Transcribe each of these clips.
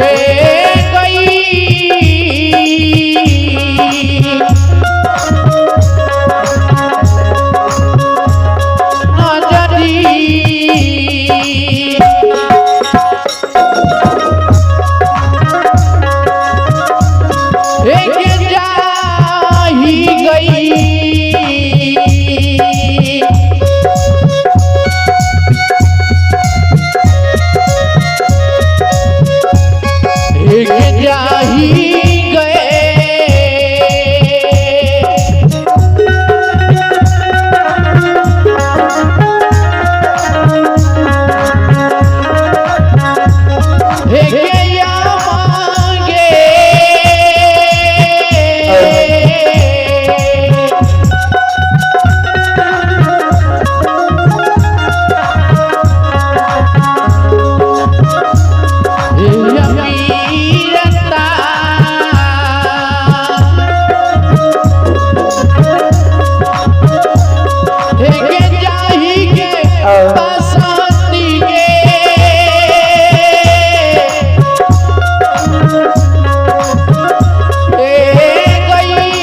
हे गई नजरी एक जाही गई एक जाही गए एक या मांगे वीरता एक जाही के बसंती के ए गई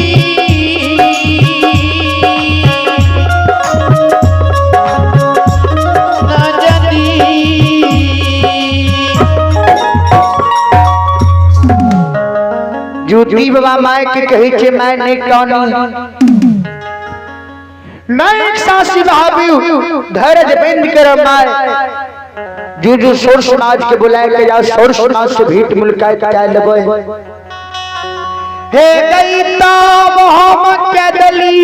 नजरी ज्योति बाबा my के कहै छै my नहि कानी नहीं सासी भाभी धैर्य बंद कर my. जो जो सौर समाज के बुलाए के जाओ सौर समाज से भेंट मुलाकात क्या लगो हे गईता मोहम्मद के दली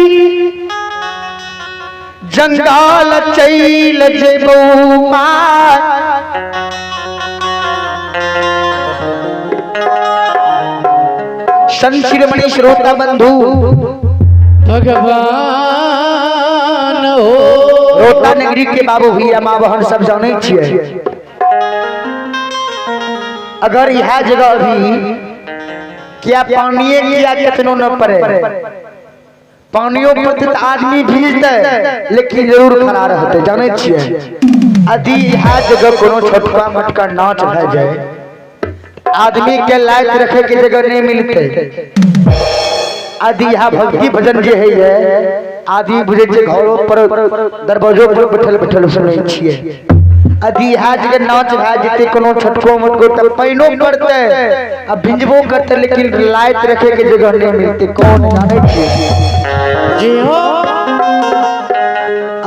जंगाल चैल जेबो my. संत शिरोमणि श्रोता बंधु भगवान हो रोता नगरी के बाबू भैया माँ बहन सब जाने छियै। अगर यह जगह अभी क्या पानिए किया कितनो न पड़े पानियों पर तो आदमी भीजते लेकिन जरूर खड़ा रहते जाने छियै। यदि यह जगह कोनो छोटका मोटका नाच भए जाए आदमी के लायक रखे के जगह नहीं मिलते। यदि यहाँ भक्ति भजन जे है ये आदमी बुझे छै घरों पर दरवाजों पर बैठल बैठल सुनै छियै। यदि यहाँ जगह नाच भए जेतै कोनो छोटको मोटको तब पानिओ पड़तै आ भिजबो करतै लेकिन लायक रखे के जगह नहीं मिलते। कौन जाने छियै जी हो।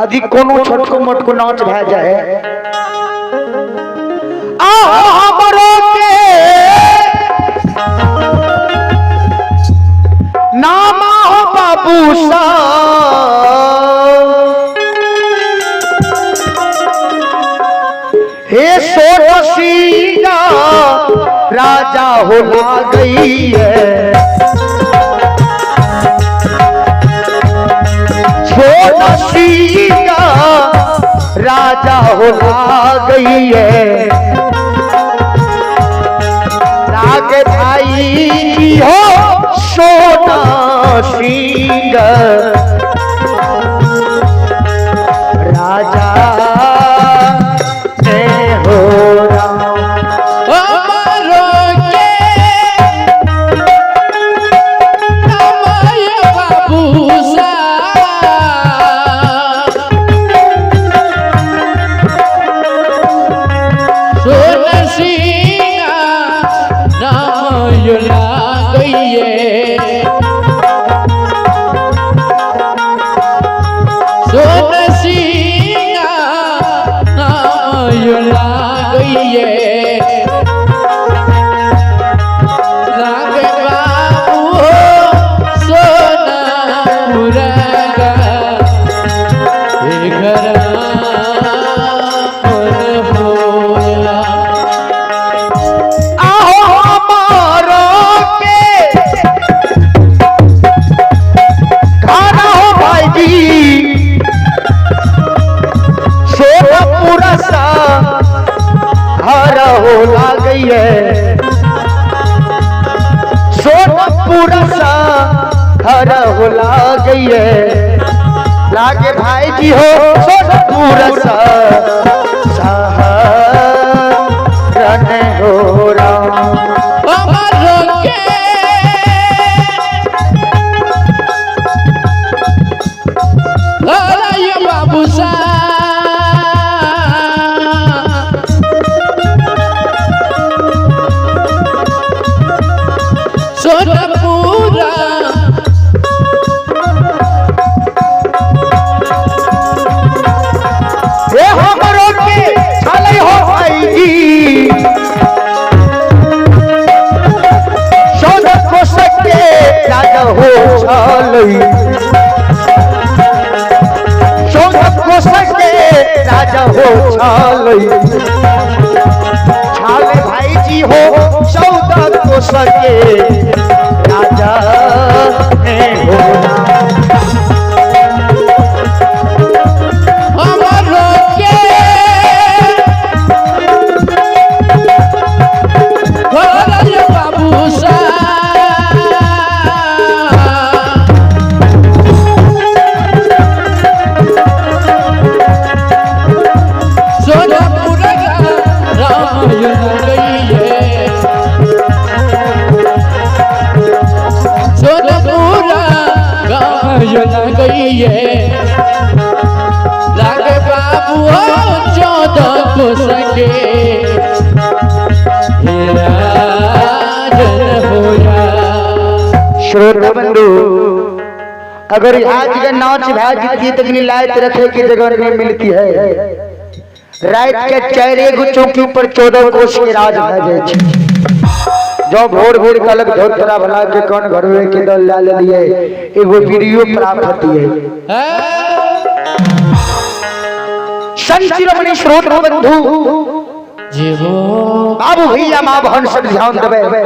यदि कोनो छोटको मोटको नाच भए जाए आहो हमरो के नामा हो बाबू सा हे सोनसीना राजा हो गई है सोनसीना राजा हो गई है राग भाई जी हो सोना सिंह राजा ने हो राम। अमरो के नमय बाबू सा सोन सिंह नाम गईए सोन सिंह नाम गईए लाग बाबू हो सोना मुरगा हे घर होया। आहो हमारो के खाना हो भाई जी सोना पूरा सा हरा हो गई है सोना पूरा सा हरा हो गई है लागे भाई जी हो सोना पूरा सा सहारन हो। हो राम। हमरो के अरे बाबू सा सोनपुरा हे हमरो के छलै हो भाईजी 14 कोस के राजा हो छलै, 14 कोस के राजा हो छलै, छाले भाईजी हो 14 कोस के राजा ने हो। हमरो के अरे बाबू सा सोनपुर रामायण गई सोनपुर रामायण गई लागे बाबू 14 कोस के हे राजन होया। श्रोता बंधु, अगर आज के नाच भाई जीती तक लायत रखे की जगह नहीं मिलती है। रात के 4 गो चौकी पर 14 कोस के राज भा जाए छे। जो भोर भोर कलक धोतरा भला के कौन घरवे के दल ला लिए एगो वीडियो प्राप्त होती है। संत शिरोमणि श्रोता बंधु जीवो बाबू भैया माँ बहन सब ध्यान देवे।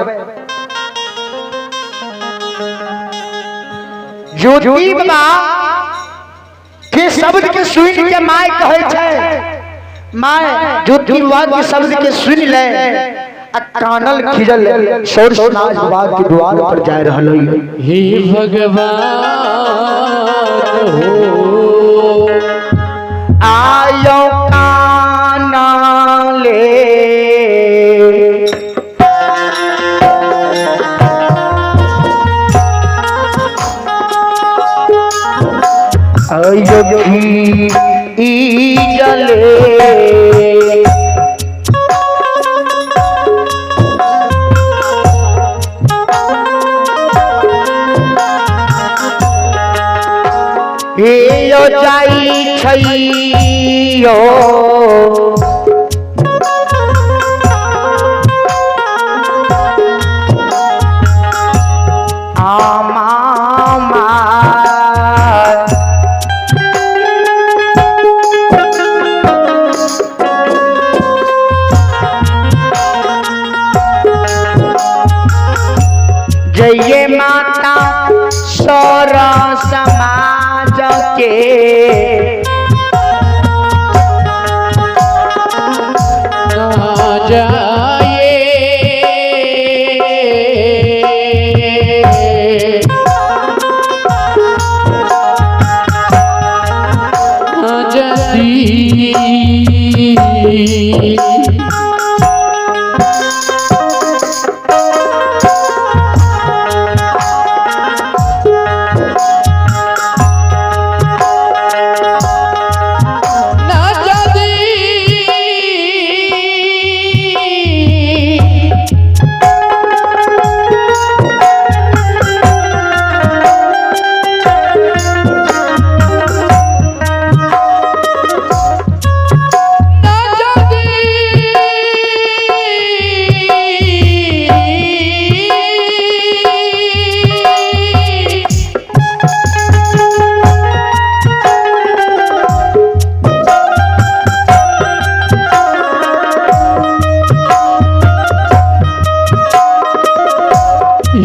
ज्योति बाबा के शब्द के सुन के my कहे छे, my ज्योति बाबा के शब्द के सुन ले आ कानल खिजल सौर समाज बाबा के द्वार पर जाय रहल है। हे भगवान हो आयो काना ले अयोगी जले हे यो जाई छैयो आमा मा जय माता सौर समाज के ना जाए ना जती ना जदी ना जदी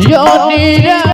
यो